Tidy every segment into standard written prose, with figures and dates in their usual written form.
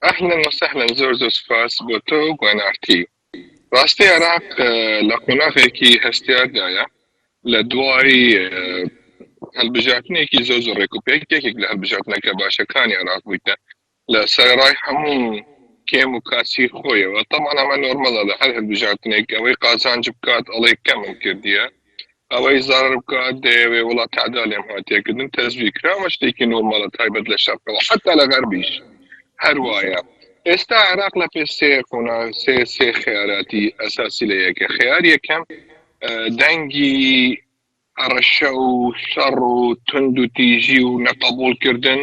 ئەهلەن وسەهلەن زۆر زۆر سوپاس بۆ تۆ و بۆ NRT. ڕاستی عێراق لە قۆناغێکی هەستیاردایە لە دوای هەلبژاردنێکی زۆر زۆر ڕێک و پێک یەکێک لە هەلبژاردنەکە باشەکانی عێراق بوویتە لە سەرەڕای هەموو کێم و کاسی خۆیەوە تەمان ئەمە نۆرمەڵە لە هەر هەلبژاردنێک ئەوەی قازانج بکات ئەڵێ کەمم کردیە ئەوەی زەڕەر بکات دەیەوێ وڵا تەعدا لێم هاتیە کردن تەزویر کراوە شتێکی نۆرماڵە تایبەت لە شەرقەوە حتا لە غەربیش هەر وایە ئێستا عێراق لە پێش سێ قۆناغ سێ سێ خیاراتی ئەساسی لە یەکە خیار یەکەم دەنگی هەڕەشە و شەڕ و توند و تیژی و نەقەبوڵکردن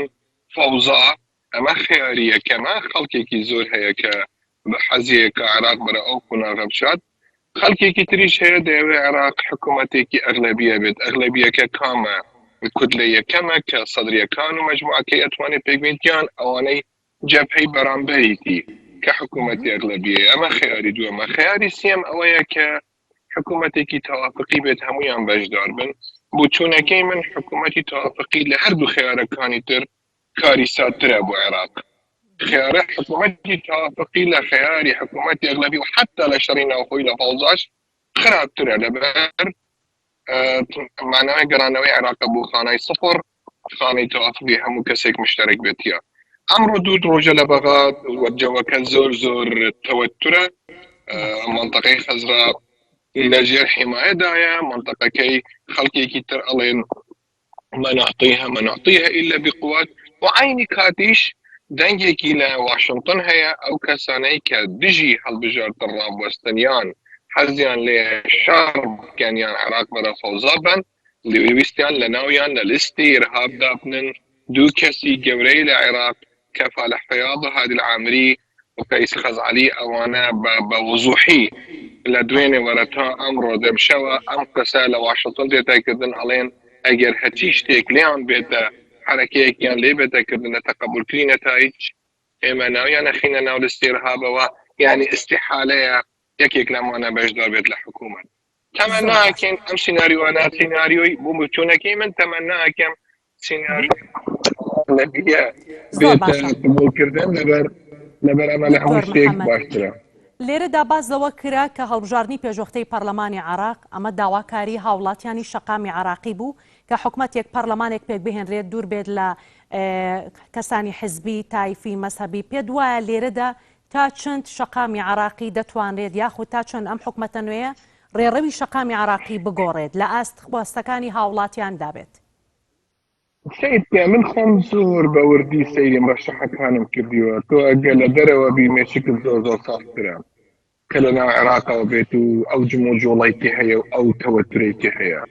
فەوزا ئەمە خەیاری یەکەمە، خەڵکێکی زۆر هەیە کە بە حەزیە کە عێراق بەرەو ئەو قۆناغە بچات، خەڵکێکی تریش هەیە دەیەوێت عێراق حکوومەتێکی ئەغلەبیە بێت، ئەغلەبیەکە کامە؟ کوتلە یەکەمە کە سەدریەکان و مەجموعەکەی ئەتوانێت پێک بێنێت یان ئەوانەی جەبهەی بەرامبەریتی کە حکوومەتی ئەغلەبیەیە، ئەمە خەیاری دووەمە. خەیاری سێیەم ئەوەیە کە حکوومەتێکی تەوافقی بێت هەموویان بەشدار بن، بۆچوونەکەی من حکوومەتی تەوافقی لە هەردوو خەیارەکانی تر کاریساترە بۆ عێراق. خیارە حکوومەتی تەوافقی لە خیاری حکوومەتی ئەغلەبی و حتا لە شەڕی ناوخۆی لە فەوزاش خراپترە لەبەر مانای گەڕانەوەی عێراقە بۆ خانای سفر خانەی تەوافقی هەموو کەسێک مشتەرەک بێتیە ئەمڕۆ دوو ڕۆژە لە بەغا وەرجەوەکە زۆر زۆر تەوەترە منطقەی خەزرا لەژێر حمایەدایە منطقەکەی خەڵکێکی تر ئەڵێن ما نعطيها ما نعطيها إلا بقوات و عینی کاتیش دەنگێکی لە واشنگتن هەیە ئەو کەسانەی کە دژی هەڵبژاردن ڕابوەستن یان حەزیان لێ شەڕ بکەن یان عێراق بەرە فەوزا بن ویستیان لە ناویان لە لیستی ئیرهاب دابنن دوو کەسی گەورەی لە عێراق کە فالح فەیاض و هادی العامری و قەیس خەزعەلی ئەوانە بە بە وزوحی لە دوێنێ وەرە تا ئەمڕۆ دەمشەوە ئەم قسە لە واشنتۆن دێتە کردن ئەڵێن ئەگەر هەچی شتێک لێیان بێتە حەرەکەیەکیان لێ بێتە کردن لە تەقەبولکردنی نەتایج ئێمە ناویان ئەخینە ناو لیستی ئیرهابەوە یانی ئیستیحالەیە یەکێک لەمانە بەشدار بێت لە حکوومەت تەمەنا ئەکەین ئەم سیناریۆانە سیناریۆی بۆ بچوونەکەی من تەمەنا ئەکەم سیناریۆ نەبیە بێتە قبوڵکردن لەبەر لەبەر ئەمە لە هەموو شتێک باشترە. لێرەدا باس لەوە کرا کە هەڵبژاردنی پێشوەختەی پەرلەمانی عێراق، ئەمە داواکاری هاوڵاتیانی شەقامی عێراقی بوو کە حکومەتێک پەرلەمانێک پێکبهێنرێت دوور بێت لە کەسانی حزبی، تایفی، مەزهەبی، پێت وایە لێرەدا تا چەند شەقامی عێراقی دەتوانرێت یاخود تا چەند ئەم حکومەتە نوێیە ڕێڕەوی شەقامی عێراقی بگۆڕێت لە ئاست خواستەکانی هاوڵاتیاندا بێت؟ سەیر بکە من خۆم زۆر بە وردی سەیری مڕەشەحەکانم کردیوە تۆ ئەگەر لە دەرەوە بی مێشکت زۆر زۆر ساخترە کە لە ناو عێراقەوە بێت و ئەو جموجوڵەی کە هەیە و ئەو تەوەترەی کە هەیە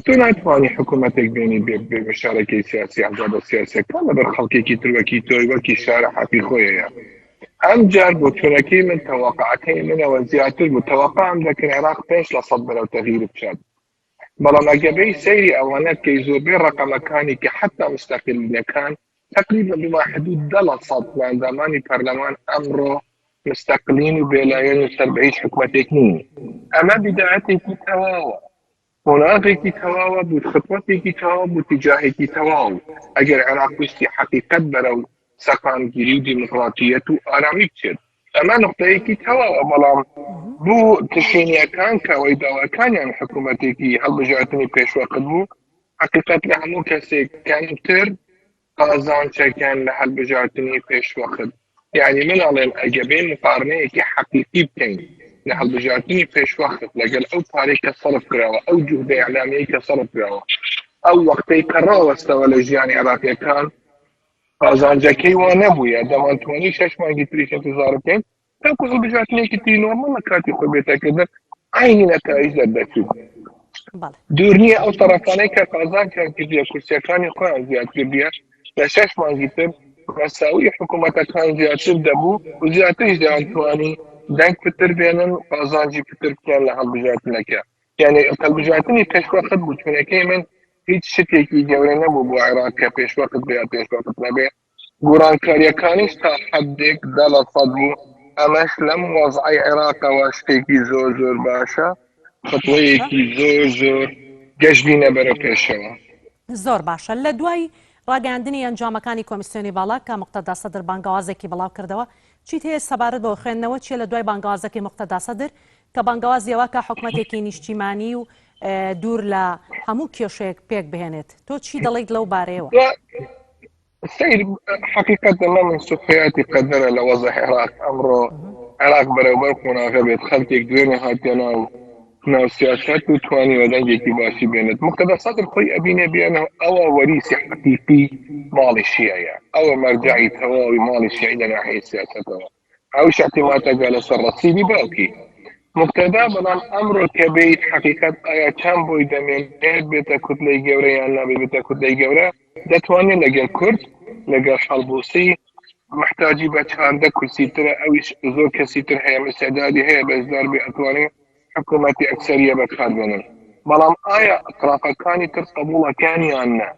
تۆ ناتوانانی حکوومەتێک بێنی بێ بێ مشارەکەی سیاسی ئەحزابە سیاسەکان لەبەر خەڵکێکی تر وەکی تۆی وەکی شارە حەقی خۆیە ئەم جار بۆ چۆنەکەی من تەواقعەکەی منەوە زیاتر بوو تەواقعم دەکرد عێراق 5% بەرەو تەغییر بچات بەڵام ئەگەر بێی سەیری ئەوانە بکەی زۆربەی ڕەقەمەکانی کە حتا مستەقلینەکان تقریبا بما حدود 10% لە ئەندامانی پەرلەمان ئەمڕۆ مستەقلین و بێلایەن و سەر بە هیچ حکومەتێک نین. ئەمە بیدایەتێکی تەواوە، قۆناغێکی تەواوە بوو، خطوەتێکی تەواو بوو، تجاهێکی تەواو ئەگەر عێراق ویستی حەقیقەت بەرەو سەقامگیری و دیموکراتیەت و ئارامی بچێت. ئەمە نقطەیەکی تەواوە بەڵام بۆ تشرینیەکان کە ئەوەی داواکانیان حکوومەتێکی هەڵبژاردنی پێشوەخت بوو حقیقەت لە هەموو کەسێک کەمتر قازانچەکان لە هەڵبژاردنی پێشوەخت یعنی من ئەڵێم ئەگە بێن مقارنەیەکی حەقیقی بکەین لە هەڵبژاردنی پێشوەخت لەگەل ئەو پارەی کە سەرف کراوە ئەو جوهدە ئیعلامیەی کە سەرف کراوە ئەو وەختەی کە ڕاوەستەوە لە ژیانی عێراقیەکان قازانجەکەی وا نەبوویە دەمانتوانی شەش مانگی تریش انتظار بکەین تاکو هەڵبژاردنێکی تری نۆرماڵ لە کاتی خۆی بێتەکردن عینی نەتایج دەردەچوو دوور نییە ئەو تەڕەفانەی کە قازانجیان کردیە کورسیەکانی خۆیان زیاد کردیە لە شەش مانگی تر مەساوی حکوومەتەکان زیاتر دەبوو و زیاتریش دەیانتوانی دەنگ پتر بێنن قازانجی پتر بکەن لە هەڵبژاردنەکە یعنی هەڵبژاردنی پێشوەخت بوو چونەکەی من هیچ شتێکی گەورە نەبوو بۆ عێراق کە پێشوەخت بێ یا پێشوەخت نەبێ گۆڕانکاریەکانیش تا حدێک 10% بوو ئەمەش لەم وەزعی عێراقەوە شتێکی زۆر زۆر باشە خطوەیەکی زۆر زۆر گەشبینە بەرەو پێشەوە. زۆر باشە لە دوای. ڕاگەیاندنی ئەنجامەکانی کۆمیسیۆنی باڵا کە موقتەدا سەدر بانگەوازێکی بڵاو کردەوە، چیت هەیە سەبارەت بەوە؟ خوێندنەوە چیە لە دوای بانگەوازەکەی موقتەدا سەدر کە بانگەوازی ئەوە کە حکومەتێکی نیشتیمانی و دوور لە هەموو کێشەیەک پێک بهێنێت؟ تۆ چی دەڵێیت لەو بارەیەوە؟ سەیر حەقیقەت ئەمە من سوخریاتی قەدەرە لە وەزع عێراق ئەمڕۆ عێراق بەرەو بەر قۆناغە بێت خەڵکێک دوێنێ هاتیە ناو ناو سیاسەت و توانیوە دەنگێکی باشی بێنێت مقتەدا سەدر خۆی ئەبینێ بێنە ئەوە وەریسی حەقیقی ماڵی شیعە ئەوە مەرجعی تەواوی ماڵی شیعی لە ناحیەی سیاسەتەوە ئەویش اعتماد ئەکا لەسەر ڕەسیدی باوکی مقتەدا بەڵام ئەمڕۆ کە بێیت حەقیقەت ئایا چەند بۆی دەمێنێت بێتە کوتلەی گەورە یان نابێت بێتە کوتلەی گەورە دەتوانێت لەگەل کورد لەگەڵ حەڵبوسی محتاجی بە 14 کورسی ترە ئەویش زۆر کەسی تر هەیە مستعدادی هەیە بەشدار بێ ئەتوانێ حکوومەتی ئەکسەریە بەکاربێنن بەڵام ئایا ئەترافەکانی تر قبوڵەکان یان نا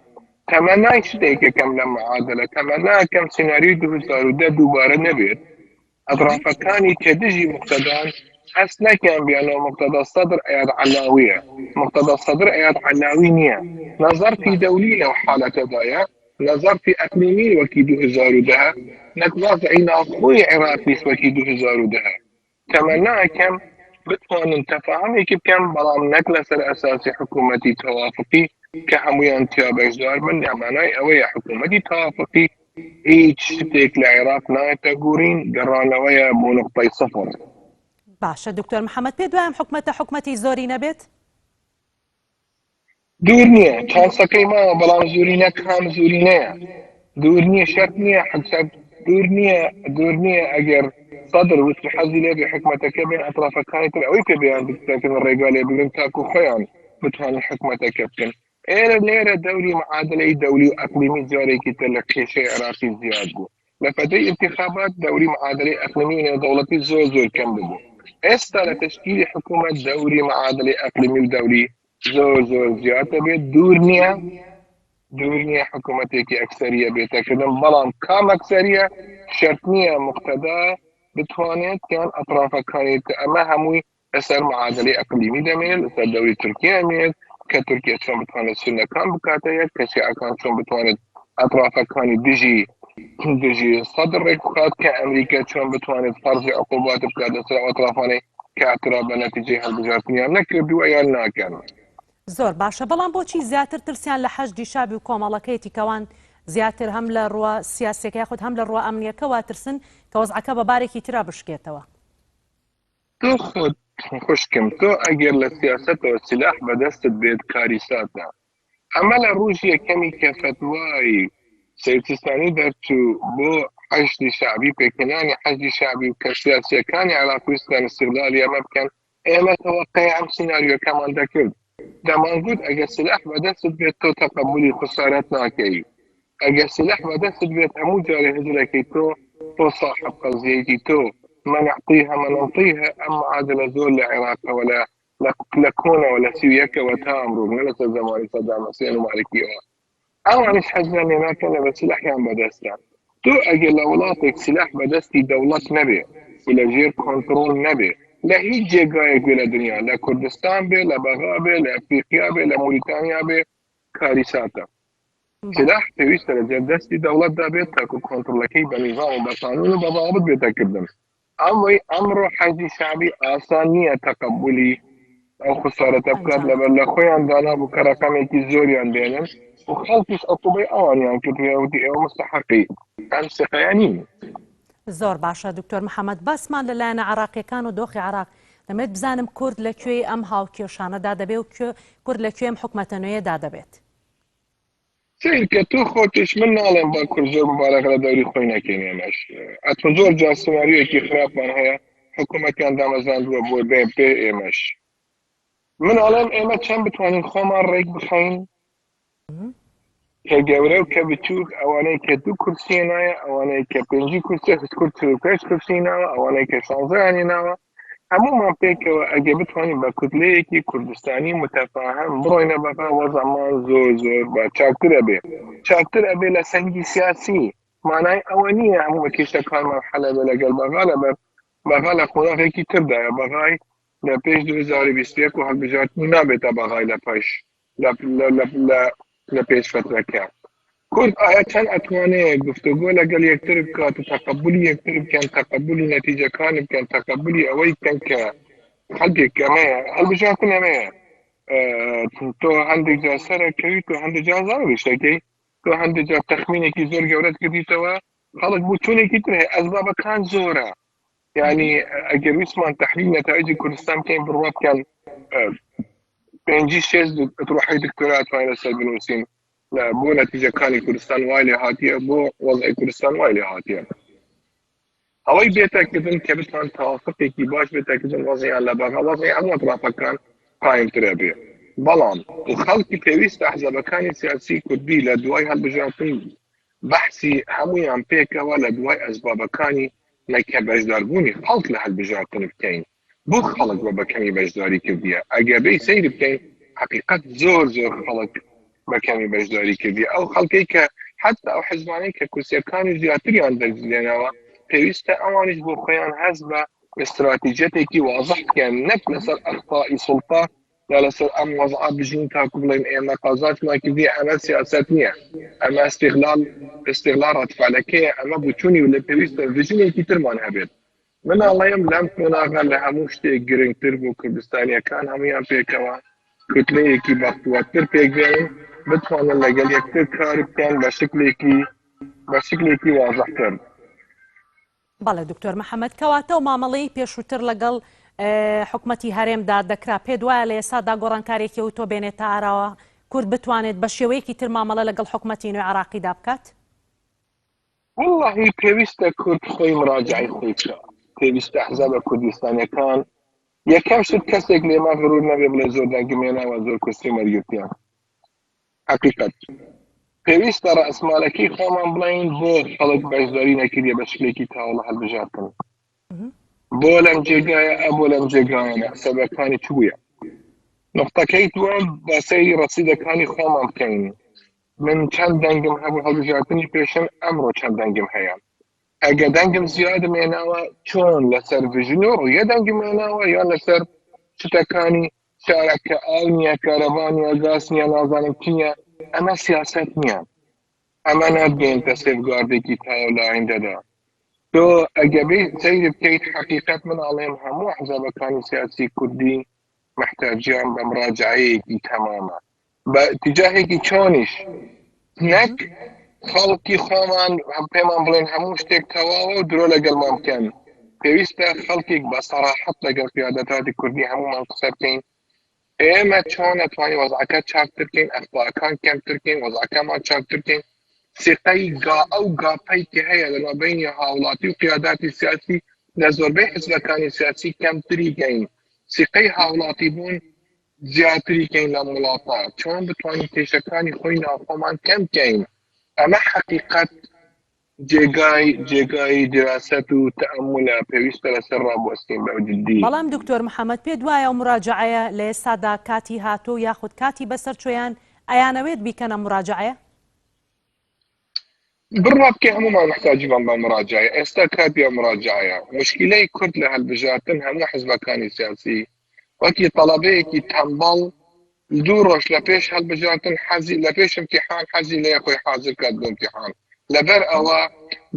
تەمەنای شتێک ئەکەم لەم معادلە، تەمەنا ئەکەم سیناریۆی 2010 دووبارە نەبێت، ئەترافەکانی کە دژی موقتەدان هەست نەکەن بیانەوە موقتەدا سەدر ئەیاد عەلاویە، موقتەدا سەدر ئەیاد عەلاوی نییە، نە زەرفی دەولی لەو حالەتەدایە، نە زەرفی ئەقلیمی وەکی 2010، نەک وەزعی ناوخۆی عێراقیش وەکی 2010. تەمەنا ئەکەم بتوانن تەفاهمێکی بکەن بەڵام نەک لەسەر ئەساسی حکوومەتی تەوافقی کە هەمویان تیا بەشدار بن یا مانای ئەوەیە حکوومەتی تەوافقی هیچ شتێک لە عێراق نایەتە گۆرین گەڕانەوەیە بۆ نقطەی سفر. باشە دکتۆر محەمەد پێت وایە ئەم حکومەتە حکومەتی زۆری نەبێت؟ دوور نییە چانسەکەی ماوە بەڵام زۆرینە کام زۆرینەیە دوور نییە شەرت نییە حکسەت دوور نییە دوور نییە ئەگەر سەدر وتی حەزی لێ بێ حکومەتەکە بێن ئەترافەکانی تر ئەوەی پێ بیان بکەن ڕێگا لێ بگرن تاکو خۆیان بتوانن حکومەتەکە بکەن ئێرە لێرە دەوری معادلەی دەولی و ئەقلیمی جارێکی تر لە کێشەی عێراقی زیاد بوو لە فەترەی ئینتیخابات دەوری معادلەی ئەقلیمی و نێودەوڵەتی زۆر زۆر کەم ببوو ئێستا لە تەشکیلی حکوومەت دەوری معادلەی ئەقلیمی و دەوری زۆر زۆر زیاد دەبێت دوور نییە دوور نییە حکوومەتێکی ئەکسەریە بێتەکردن بەڵام کام ئەکسەریە شەرت نییە مقتەدا بتوانێت یان ئەطرافەکانی کە ئەمە هەمووی لەسەر معادلەی ئەقلیمی دەمێنێت، لەسەر دەوری تورکیا ئەمێنێت کە تورکیا چۆن بتوانێت سوننەکان بکاتە یەک، کە شیعەکان چۆن بتوانێت ئەترافەکانی دژی دژی سەدر ڕێک بخات، کە ئەمریکا چۆن بتوانێت فەرزی عقوبات بکات لەسەر ئەو ئەترافانەی کە اعتراف بە نەتیجەی هەڵبژاردنیان نەکردووە یان ناکەن. زۆر باشە بەڵام بۆچی زیاتر ترسیان لە حەشدی شەعبی و کۆمەڵەکەیەتی کەوان زیاتر هەم لە ڕووە سیاسیەکە یاخود هەم لە ڕووە ئەمنیەکەوە ترسن کە وەزعەکە بە بارێکی ترا بشکێتەوە؟ تۆ خۆت خوشکم تۆ ئەگەر لە سیاسەتەوە سلاح بەدەستت بێت کاریساتە ئەمە لە ڕوژی یەکەمی کە فەتوای سەید سیستانی دەرچوو بۆ حەشدی شەعبی پێکهێنانی حەشدی شەعبی و کە سیاسیەکانی عێراق ویستیان استغلالی ئەمە بکەن ئێمە تەوەقەی ئەم سیناریۆکەمان دەکرد دەمانگوت ئەگەر سلاح بەدەستت بێت تۆ تەقەبولی خسارەت ناکەی ئەگەر سلاح بەدەستت بێت هەموو جارێ هزرەکەی تۆ تۆ ساحب قەزیەیتی تۆ منعطیها منعطیها ئەم معادلە زۆر لە عێراقەوە لە لە کۆنەوە لە 31ەوە تا ئەمڕۆ نە لەسەر زەمانی سەدام حسێن و مالکیەوە ئەوانیش حەزیان لێ ناکەن لەبەر سلاحیان بەدەستە. تۆ ئەگەر لە وڵاتێک سلاح بەدەستی دەوڵەت نەبێ و لە ژێر کۆنتڕۆڵ نەبێ لە هیچ جێگایەک بێ لە دنیا لە کوردستان بێ لە بەغا بێ لە ئەفریقیا بێ لە موریتانیا بێ کاریساتە. سلاح پێویستە لە ژێر دەستی دەوڵەتدا بێت تاکو کۆنتڕۆڵەکەی بە نیزام و بە قانون و بە ضوابط بێتە کردن. ئەوەی ئەمڕۆ حەشدی شەعبی ئاسان نییە تەقەبولی ئەو خسارەتە بکات لەبەر لە خۆیان دانابوو کە ڕەقەمێکی زۆریان بێنن و خەڵکیش عقوبەی ئەوانیان کرد و وتی ئێوە مستحەقی ئەم سقەیە نین. زۆر باشە دکتۆر محەمەد باسمان لە لایەنە عێراقیەکان و دۆخی عێراق دەمێت بزانم کورد لە کوێی ئەم هاوکێشانەدا دەبێ و کورد لە کوێ ئەم حکومەتە نوێیەدا دەبێت؟ سەیر کە تۆ خۆتیش من ناڵێم با کورد زۆر مبالغە لە دەوری خۆی نەکەین ئێمەش ئەتۆ زۆر جار سناریۆیەکی خراپمان هەیە حکوومەتیان دامەزراندووە بۆ بێ بێ ئێمەش من ئەڵێم ئێمە چەند بتوانین خۆمان ڕێک بخەین کە گەورە و کە بچووک ئەوانەی کە دوو کورسی نایە ئەوانەی کە پێنجی کورسی کورسی و پێنج کورسی ناوە ئەوانەی کە شانزەیانی ناوە هەموومان پێکەوە ئەگەر بتوانین بە کوتلەیەکی کوردستانی متەفاهەم بڕۆینە بەغا وەزعمان زۆر زۆر بە چاکتر ئەبێ چاکتر ئەبێ لە سەنگی سیاسی مانای ئەوە نییە هەموو کێشەکانمان حەل ئەبێ لەگەڵ بەغا لەبەر بەغا لە قۆناغێکی تردایە بەغای لە پێش 2021 و هەڵبژاردن نابێتە بەغای لە پاش لە لە لە لە پێش فەترەکە. کورد ئایا چەند ئەتوانێ گفتوگۆ لەگەڵ یەکتر بکات و تەقەبولی یەکتر بکەن، تەقەبولی نەتیجەکان بکەن، تەقەبولی ئەوەی بکەن کە خەڵکێک ئەمەیە، هەڵبژاردن ئەمەیە. تۆ هەندێک جار سەرەکەویت و هەندێک جار زەرەریش دەکەی. تۆ هەندێک جار تەخمینێکی زۆر گەورەت کردیتەوە، خەڵک بۆچوونێکی تر هەیە، ئەسبابەکان زۆرە. یعنی ئەگەر ویستمان تحلیل نەتایجی کوردستان بکەین، بڕوا بکەن پێنجی شێش ئەتروحەی دکتۆرا توانین لەسەر بنووسین. بۆ نەتیجەکانی کوردستان وای لێ هاتیە، بۆ وەزعی کوردستان وای لێ هاتیە. ئەوەی بێتەکردن کە بتوان تەوافقێکی باش بێتەکردن وەزعیان لە بەغا وەزعی هەموو ئەترافەکان قایمترە بێ. بەڵام خەڵکی پێویستە ئەحزابەکانی سیاسی کوردی لە دوای هەڵبژاردن بەحسی هەموویان پێکەوە لە دوای ئەسبابەکانی مەکە بەشداربوونی خەڵک لە هەلبژاردن بکەین. بۆ خەڵک بە بەکەمی بەشداری کردیە ئەگەر بێی سەیری بکەین حەقیقەت زۆر زۆر خەڵک بەکەمی بەشداری کردیە ئەو خەڵکەی کە حتا ئەو حزبانەی کە کورسیەکانی زیاتریان دەستلێنەوە پێویستە ئەوانیش بۆ خۆیان هەست بە ئستراتیجیەتێکی وازح بکەن نەک لەسەر ئەخطائی سوڵتە یا لەسەر ئەم وەزعە بژین تاکو بڵێن ئێمە قازانجمان کردیە ئەمە سیاسەت نییە ئەمە استغلال استغلال ڕەتفعلەکەیە ئەمە بچوونی و لە پێویستە ڤژنێکی ترمان هەبێت من ئەڵێم لەم قۆناغە لە هەموو شتێک گرنگتر بۆ کوردستانیەکان هەموویان پێکەوە کوتلەیەکی بەقوەتتر پێکبێنن بتوانن لەگەڵ یەکتر کار بکەن بە شکلێکی بە شکلێکی وازحتر. بەڵێ دکتۆر محەمەد، کەواتە ئەو مامەڵەی پێشووتر لەگەڵ حکومەتی هەرێمدا دەکرا پێت وایە لە ئێستادا گۆڕانکارییەکی ئەوتۆ بێنێتە ئاراوە کورد بتوانێت بە شێوەیەکی تر مامەڵە لەگەڵ حکومەتی نوێی عێراقیدا بکات؟ وەڵاهی پێویستە کورد خۆی مراجعەی خۆی بکا، پێویستە ئەحزابە کوردستانیەکان یەکەم شت کەسێک لێمان غرور نەبێ بڵێ زۆر دەنگم هێناوە زۆر کورسیم وەرگرتیە حەقیقەت پێویستە ڕەئسمالەکەی خۆمان بڵێین بۆ خەڵک بەشداری نەکردیە بە شکلێکی تاوڵە هەڵبژاردن بۆ لەم جێگایە ئە بۆ لەم جێگایە نە سەبەکانی چ بووە نقطەکەی دووەم با سەیری ڕەسیدەکانی خۆمان بکەین من چەند دەنگم هەبوو هەڵبژاردنی پێشم ئەمڕۆ چەند دەنگم هەیە ئەگە دەنگم زیادم هێناوە چۆن لەسەر ڤژن و ڕویە دەنگم هێناوە یان لەسەر شتەکانی شارە کە ئاو نییە کارەبا نییە گاز نییە نازانم چی نییە ئەمە سیاست نییە ئەمە ناتگەیەنتە سێفگاردێکی تەواو لە ئایندەدا تۆ ئەگە بێ سەیری بکەیت حەقیقەت من ئەڵێم هەموو ئەحزابەکانی سیاسی کوردی محتاجیان بە مراجعەیەکی تەمامە بە ئیتیجاهێکی چۆنیش نەک خەڵکی خۆمان هەم پێمان بڵێن هەموو شتێک تەواوە و درۆ لەگەڵمان بکەن پێویستە خەڵکێک بە سەراحەت لەگەڵ قیادەتاتی کوردی هەموومان قسە بکەین ئێمە چۆن ئەتوانین وەزعەکە چاکتر بکەین ئەخطاکان کەمتر بکەین وەزعەکەمان چاکتر بکەین سیقەی گا ئەو گاپەی کە هەیە لە مابەینی هاوڵاتی و قیاداتی سیاسی لە زۆربەی حزبەکانی سیاسی کەمتری کەین سیقەی هاوڵاتی بوون زیاتری کەین لەم وڵاتە چۆن بتوانین کێشەکانی خۆی ناوخۆمان کەم کەین ئەمە حەقیقەت جێگای جێگای دیراسەت و تەئەمولە پێویستە لەسەر ڕابوەستین بە جدی. بەڵام دکتۆر محەمەد پێت وایە ئەو مراجەعەیە لە ئێستادا کاتی هاتووە یاخود کاتی بەسەر چوویان ئەیانەوێت بیکەنە مراجەعەیە؟ بڕوا بکەی هەموومان محتاجیمان بە مراجعەیە ئێستا کاتی ئەو مراجعەیە موشکیلەی کورد لە هەلبژارتن هەموو حزبەکانی سیاسی وەکی تەڵەبەیەکی تەمبەڵ دوو ڕۆژ لە پێش هەڵبژاردن حەزی لە پێش امتحان حەزی لێ خۆی حازر کات بۆ امتحان لەبەر ئەوە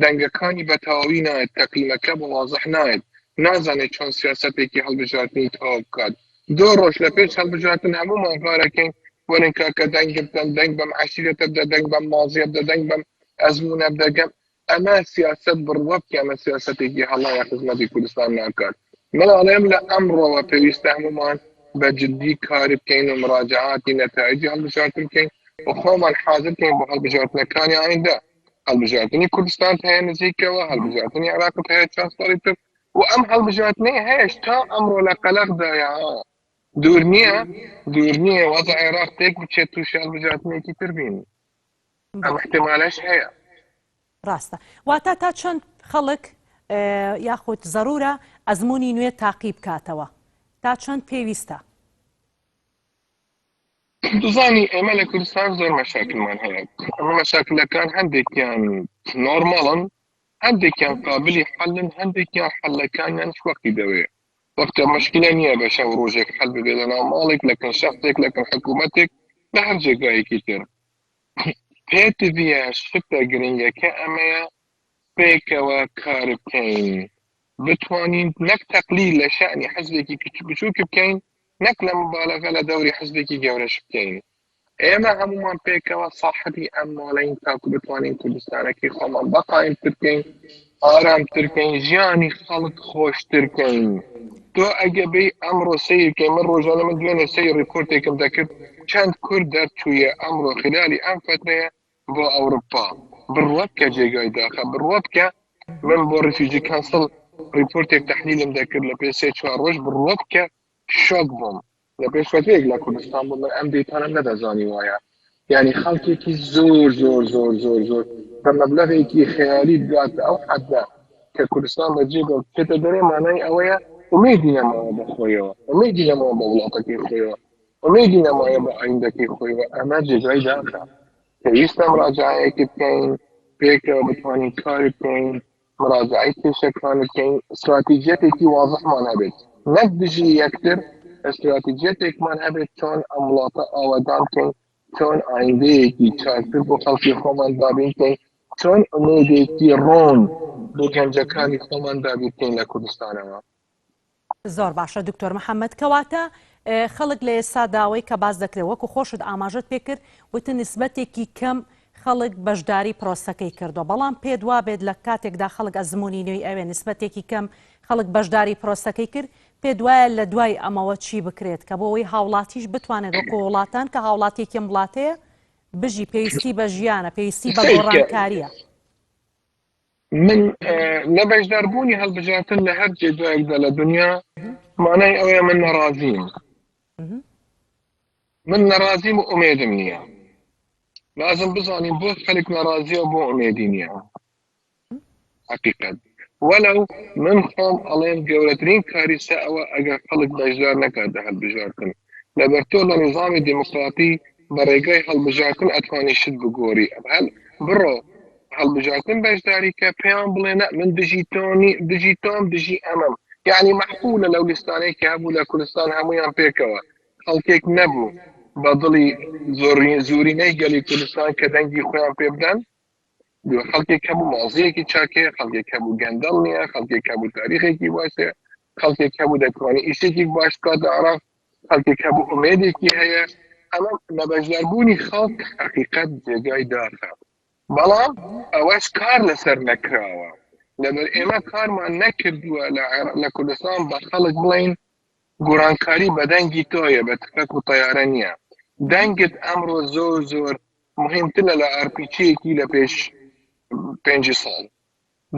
دەنگەکانی بە تەواوی نایەت تەقیمەکە بە وازح نایەت نازانێت چۆن سیاسەتێکی هەڵبژاردنی تەواو بکات دوو ڕۆژ لە پێش هەڵبژاردن هەموومان غارەکەین وەرن کاکە دەنگ بدەن دەنگ بەم عەشیرەتە بدە دەنگ بەم مازیە بدە دەنگ بەم ئەزمونە بدە ئەمە سیاسەت بڕوا بکە ئەمە سیاسەتێکی هەڵەیە خزمەتی کوردستان ناکات من ئەڵێم لە ئەمڕۆوە پێویستە هەموومان بە جدی کار بکەین و مراجعاتی نەتایجی هەڵبژاردن بکەین و خۆمان حاضر بکەین بۆ هەڵبژاردنەکانی ئایندە هەڵبژاردنی کوردستان هەیە نزیکەوە هەڵبژاردنی عێراق هەیە چەند ساڵی تر و ئەم هەڵبژاردنەی هەیەش تا ئەمڕۆ لە قەلەقدایە دوور نییە دوور نییە وەزع عێراق تێک بچێت تووشی هەڵبژاردنێکی تر بین ئەم احتمالەش هەیە. ڕاستە. واتە تا چەند خەڵک یاخود زەرورە ئەزموونی نوێ تاقی بکاتەوە؟ تا چەند پێویستە؟ دەزانی ئێمە لە کوردستان زۆر مەشاکلمان هەیە. ئەمە مەشاکلەکان هەندێکیان نۆرماڵن، هەندێکیان قابلی حەلن، هەندێکیان حەلەکانیانش وەختی دەوێ. وەختە مشکلە نییە بە شەو ڕۆژێک حەل ببێ لە ناو ماڵێک، لە کن شەخسێک، لە کن حکوومەتێک، لە هەر جێگایەکی تر. پێتڤە شتە گرنگەکە ئەمەیە پێکەوە کار بکەین بتوانین نەک تەقلیل لە شەئنی حزبێکی بچووک بکەین نەک لە مبالغە لە دەوری حزبێکی گەورەش بکەین ئێمە هەمومان پێکەوە ساحەبی ئەم ماڵەین تاکو بتوانین کوردستانەکەی خۆمان بەقایمتر بکەین ئارامتر کەین ژیانی خەڵک خۆشتر کەین تۆ ئەگە بێی ئەمڕۆ سەیر کەی من ڕۆژانە من دوێنێ سەیر ڕیپۆرتێکم دەکرد چەند کورد دەرچوویە ئەمڕۆ خلالی ئەم فەترەیە بۆ ئەوروپا بڕوا بکە جێگای داخە بڕوا بکە من بۆ Refugee Council ڕیپۆرتێک تحلیلم دەکرد لە پێ سێ چوار ڕۆژ بڕوا بکە شۆک بووم لە پێش فەترەیەک لە کوردستان بووم من ئەم دیتانەم نەدەزانی وایە یعنی خەڵکێکی زۆر زۆر زۆر زۆر زۆر بە مەبلەغێکی خەیالی بگاتە ئەو حەدە کە کوردستان بەجێ بێت بچێتە دەرێ مانای ئەوەیە ئومێدی نەماوە بە خۆیەوە ئومێدی نەماوە بە وڵاتەکەی خۆیەوە ئومێدی نەمایە بە ئایندەکەی خۆیەوە ئەمە جێگای داخە پێویستە مراجعەیەکی بکەین پێکەوە بتوانین کار بکەین مراجعەی کێشەکان بکەین استراتیجیەتێکی وازحمان هەبێت نەک دژی یەکتر استراتیجیەتێکمان هەبێت چۆن ئەم وڵاتە ئاوەدان بکەین چۆن ئایندەیەکی چاکتر بۆ خەڵکی خۆمان دابین بکەین چۆن ئومێدێکی ڕۆن بۆ گەنجەکانی خۆمان دابین بکەین لە کوردستانەوە. زۆر باشە دکتۆر محەممەد کەواتە خەڵک لە ئێستادا ئەوەی کە باس دەکرێت وەکو خۆشت ئاماژەت پێکرد وتە نسبەتێکی کەم خەڵک بەشداری پرۆسەکەی کردووە بەڵام پێت وابێت لە کاتێکدا خەڵک ئەزمموی نوێی ئەوێ نسبەتێکی کەم خەڵک بەشداری پرۆسەکەی کرد پێت وایە لە دوای ئەمەوە چی بکرێت کە بۆ ئەوەی هاوڵاتیش بتوانێت وەکو وڵاتان کە هاوڵاتیەکی ئەم وڵاتەیە بژی پێویستی بە ژیانە پێویستی بە گۆڕانکاریە. من لە بەشداربوونی هەڵبژاردن لە هەر جێگایەکدا لە دنیا مانای ئەوەیە من نەڕازیم من نەڕازیم و ئومێدم نییە لازم بزانین بۆ خەلک نەڕازیە و بۆ ئومێدی نییە حقیقت وەلو من خۆم ئەڵێم گەورەترین کاریسە ئەوە ئەگەر خەڵک بەشدار نەکات لە هەڵبژاردن لەبەر تۆ لە نیزامی دیموکراتی بە ڕێگای هەڵبژاردن ئەتوانی شت بگۆری هەل بڕۆ هەڵبژاردن بەشداری کە پێیان بڵێ نە من دژی تۆنی دژی تۆم دژی ئەمەم یعنی مەعقولە لەو لیستانەی کە هەبوو لە کوردستان هەمویان پێکەوە خەڵکێک نەبوو بە دڵی زۆری زۆرینەی گەلی کوردستان کە دەنگی خۆیان پێ بدەن خەڵکێک هەبوو مازیەکی چاکەیە خەڵکێک هەبوو گەندەڵ نییە خەڵکێک هەبوو تاریخێکی باشە خەڵکێک هەبوو دەتوانێت ئیشێکی باش بکات لە عێراق خەڵکێک هەبوو ئومێدێکی هەیە ئەمە لە بەشداربوونی خەڵک حەقیقەت جێگای داخە بەڵام ئەوەش کار لەسەر نەکراوە لەبەر ئێمە کارمان نەکردووە لە کوردستان بە خەڵک بڵین گۆڕانکاری بە دەنگی تۆیە بە تفەک و تەیارە نییە دەنگت ئەمڕۆ زۆر زۆر مهمترە لە ئارپیچیەکی لە پێش پێنج ساڵ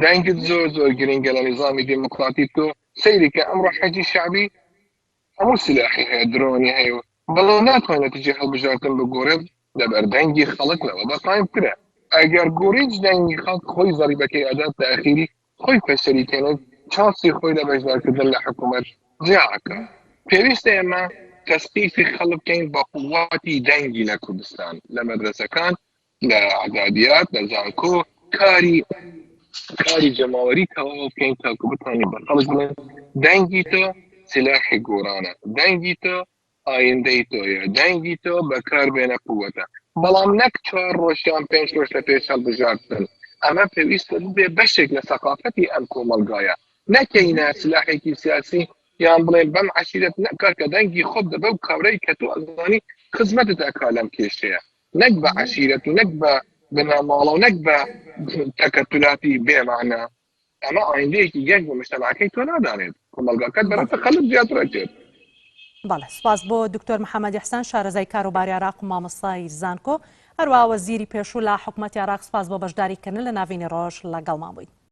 دەنگت زۆر زۆر گرنگە لە نظامی دیموکراتی تۆ سەیری کە ئەمڕۆ حەجی شعبی هەموو سلاحی هەیە درۆنی هەیە و بەڵام ناتوانێت نەتیجەی هەڵبژاردن بگۆڕێت لەبەر دەنگی خەڵک لەوە بەقایمترە ئەگەر گۆڕیش دەنگی خەڵک خۆی زەریبەکەی ئەدات لە ئەخیری خۆی پەسەری تێنێت چانسی خۆی لە بەشدارکردن لە حکوومەت زیاکە پێویستە ئێمە تەسقیفی خەڵک بکەین بە قوواتی دەنگی لە کوردستان لە مەدرەسەکان لە ئەدابیات لە زانکۆ کاری کاری جەماوەری تەواو بکەین تاکو بتوانین بە خەڵک بڵێن دەنگی تۆ سلاحی گۆڕانە دەنگی تۆ ئایندەی تۆیە دەنگی تۆ بەکار بێنە قووەتە بەڵام نەک چوار ڕۆژ یان پێنج ڕۆژ لە پێش هەڵبژاردن ئەمە پێویستە ببێ بەشێک لە سەقافەتی ئەم کۆمەڵگایە نەکەینە سلاحێکی سیاسی یان بڵێن بەم عەشیرەت نەکا کە دەنگی خۆت دەبە و کابرای کە تۆ ئەزانی خزمەتت ئەکا لەم کێشەیە نەک بە عەشیرەت و نەک بە بنەماڵە و نەک بە تەکەتولاتی بێ مەعنا ئەمە ئایندەیەکی گەش بۆ مجتەمعەکەی تۆ نادانێت کۆمەڵگاکەت بەرەو تەخەلف زیاتر ئەچێت. بەڵێ سوپاس بۆ دکتۆر محەمەد ئیحسان شارەزای کاروباری عێراق و مامۆستای زانکۆ هەروەها وەزیری پێشوو لە حکومەتی عێراق سوپاس بۆ بەشداری کردن لە ناڤینی ڕۆژ لەگەڵمان بوویت.